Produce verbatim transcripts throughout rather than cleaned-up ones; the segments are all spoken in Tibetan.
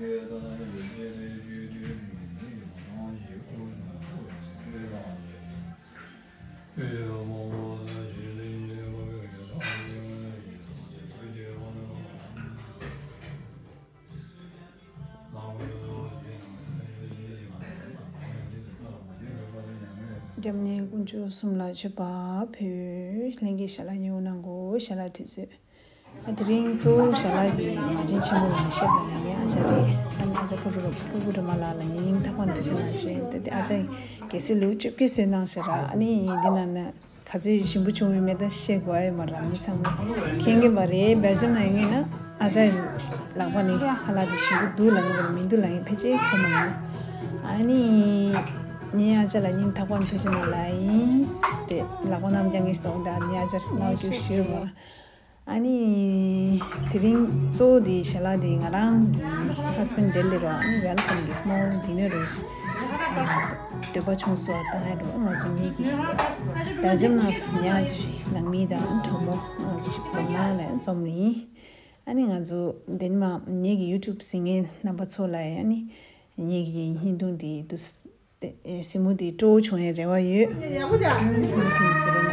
སྐྱབས་གནས་དཀོན་མཆོག་གསུམ་ལ་མཆོད་པ་ཕུལ། ལྷན་རྒྱས་ཞལ་ལག་མཉེས་པོ་གནང་དགོས། ཞལ་ལག་དུས་ཚོད། ཨ་དེ་རིང་གཙོ་བོ་ཞལ་ལག་འདི་ང་ཆེན་ཆེན་མོ་ལ་བཤད་པ་ལ་ངའི་ཨ་ཅག་རེད། ཨ་ནི་ཨ་ཅག་ཕུར་བུ་ར་ཕུར་བུ་སྒྲོལ་མ་ལགས་ལ་ངའི་སྙིང་ཐག་པ་ནས་ཐུགས་རྗེ་གནང་ཞུ་ཡིན། ད་དེ་ཨ་ཅག་གལ་སྲིད་ལུག་བཅོ་བརྒྱད་གསོས་གནང་ཞེས་ར། ཨ་ནི་འདི་ནང་ན་ག་ཚོད་ཞིམ་པོ་བྱུང་ཡོད་མེད་ད་བཤད་དགོས་ཨེ་མ་ར། མི་ཚང་མ་མཁྱེན་གྱི་མ་རེད། སྦེལ་ཇམ་ན་ཡོད་ངེས་ན་ཨ་ཅག་ལག་པ་ནས་ཁ་ལག་དེ་ཞིམ་པོ་འདུག་ལབ་ངེས་པ་ར་མི་འདུག་ལབ་ངེས་ཕལ་ཆེར་གོ་མ་མྱོང་། ཨ་ནི་ངའི་ཨ་ཅག་ལ་སྙིང་ཐག་པ་ནས་ཐུགས་རྗེ་གནང་ལབ་ཡིན། དེ་ལག་པ་རྣམས་ཀྱང་ངེས་སོང་ད་ངའི་ཨ་ཅག་སྣང་རྒྱུ་ཞུ་བ། ཨ་ནི་དེ་རིང་གཙོ་བོ་དེ་ཞལ་ལག་དེ་ང་རང་གི་ཧས་བྷེན་ཌི་ལྡི་ལི་རུ་ཨ་ནི་ཝེལ་ཀམ་གི་སི་མོལ་ཌི་ནར་རུ་འདོད་པ་བྱུང་སོང་བ་དང་ཨ་རུ་ང་ཚོ་གཉིས་ཀྱི་སྦེལ་ཇམ་ནང་ཉག་ཅིག་ནང་མི་དང་གྲོགས་མོ་ང་ཚོ་ཞིག་འཛོམས་ན་ལ་འཛོམས་ཡིན། ཨ་ནི་ང་ཚོ་དེ་ནི་མ་ངེད་ཀྱི་ཡུ་ཊུབ་གཟིགས་མཁན་རྣམ་པ་ཚོ་ལ་ཨ་ནི་ངེད་ཀྱི་བརྙན་ཐུང་དེ་དུ་ཨེ་སྲིང་མོ་དེ་སྤྲོ་བོ་བྱུང་ཡའི་རེ་བ་ཡོད། ཨ་ནི་ཁྱེད་ཀྱིས་ཟེར་རོགས་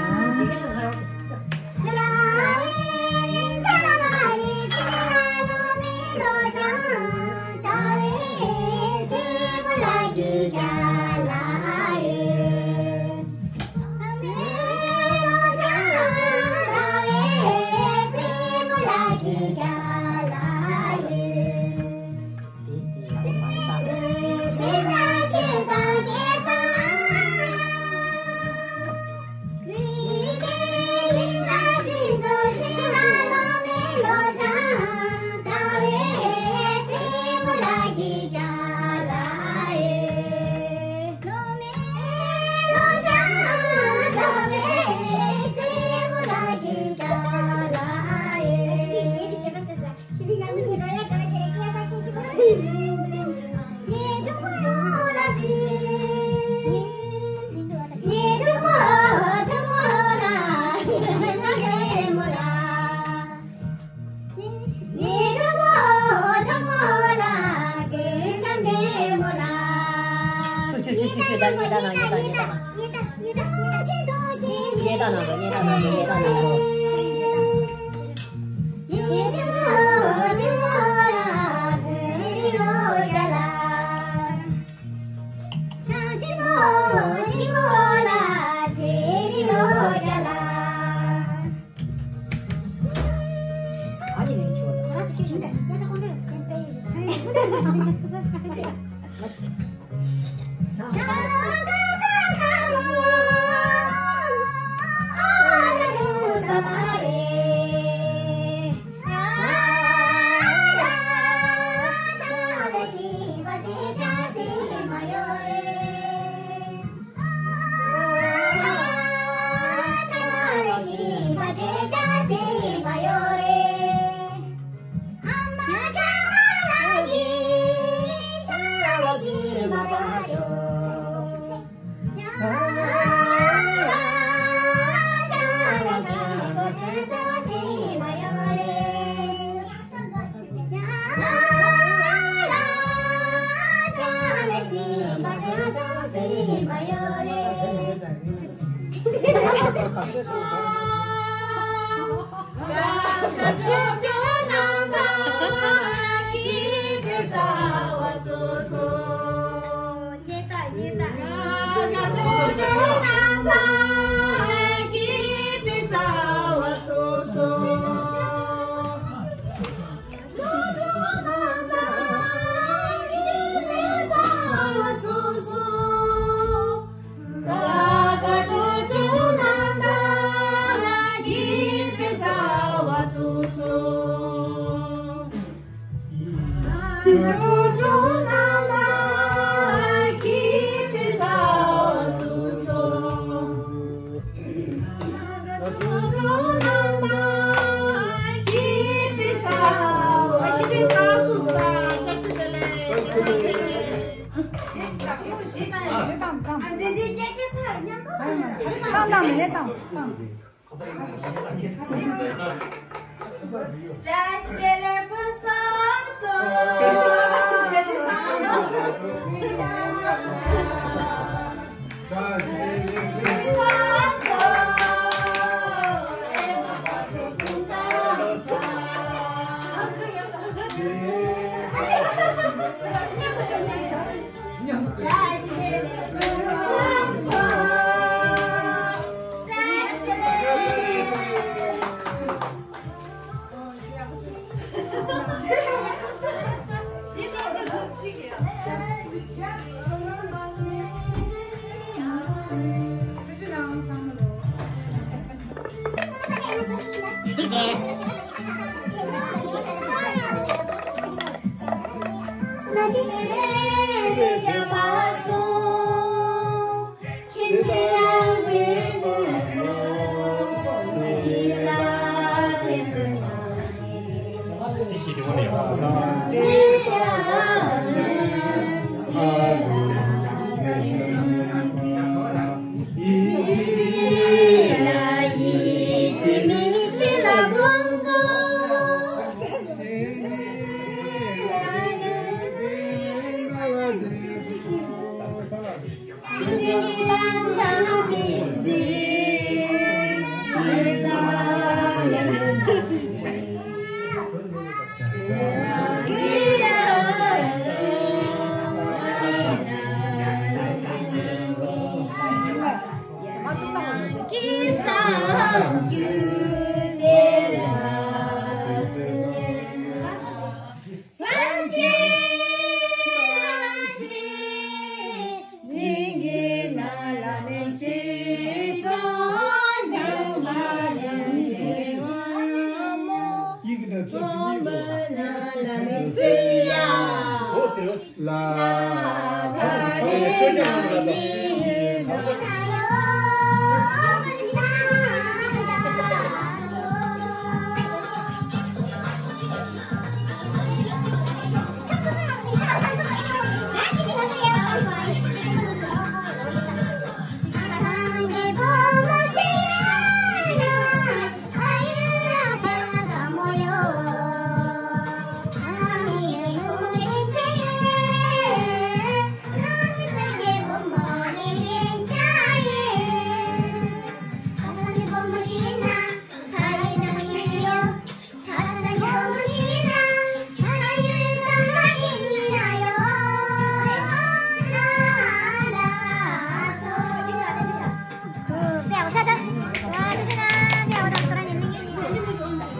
གནང་།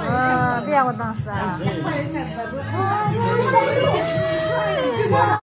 ཨ་དཔེ་ཡག་པོ་བཏང་སྟེ།